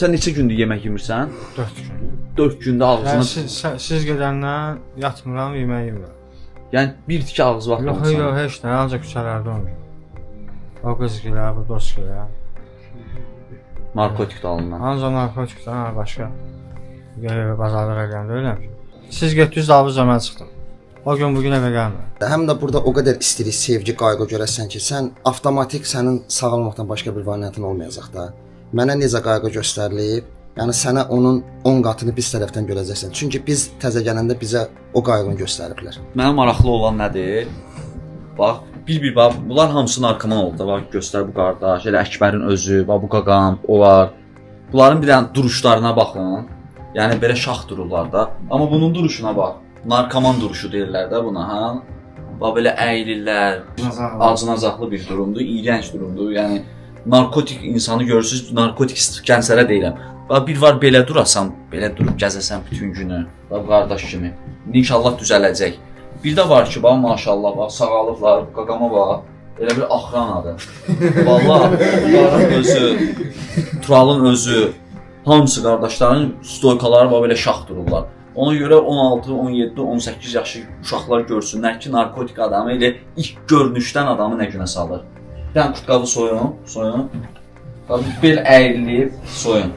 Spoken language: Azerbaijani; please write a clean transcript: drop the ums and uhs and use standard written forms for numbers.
Sən neçə gündür yemək yemirsən? 4 gün. 4 gündə ağzına, Yəni siz gedəndən yatmıram, yemək yemmirəm. Yəni bir tikə ağzı Yox, baxmırsan. yox, heç nə, ancaq küçələrdə olmuyor. O qız gilə, bu dost gilə. Narkotik dalından. Ancaq narkotikdən, ha, başqa. Gəlir bazarlıq eləyən deyiləm ki. Siz getdiniz, dalınca mən çıxdım. O gün bu gün evə gəlmirəm. Həm də burada o qədər istilik, sevgi, qayğı görəsən ki, sən avtomatik sənin sağalmaqdan başqa bir variantın olmayacaq da. Mənə necə qayğı göstərilib, yəni sənə onun 10 qatını biz tərəfdən görəcəksən. Çünki biz təzə gələndə bizə o qayğını göstəriblər. Mənə maraqlı olan nədir? Bax, bir-bir bax, bunlar hamısı narkoman oldu da. Bax, göstər bu qardaş, elə Əkbərin özü, bax bu qaqam, o var. Bunların bir dənə duruşlarına baxın. Yəni belə şax dururlar da. Amma bunun duruşuna bax. Narkoman duruşu deyirlər də buna, hə? Bax belə əyilirlər. Acınacaqlı bir durumdur, iyrənc durumdur. Yəni narkotik insanı görürsüz, narkotik gənclərə deyirəm. Bax bir var belə durasan, belə durub gəzəsən bütün günü, bax qardaş kimi. İnşallah düzələcək. Bir də var ki, bax maşallah, bax sağalıblar, qaqama bax. Elə bir axranadır. Vallahi qarın özü, Turalın özü, hamısı qardaşların stoykaları bax belə şax dururlar. Ona görə 16, 17, 18 yaşlı uşaqlar görsünlər ki, narkotik adamı elə ilk görünüşdən adamı nə günə salır. Bir dənə kurtqabı soyun, soyun. Bax, bel əyrilib soyun.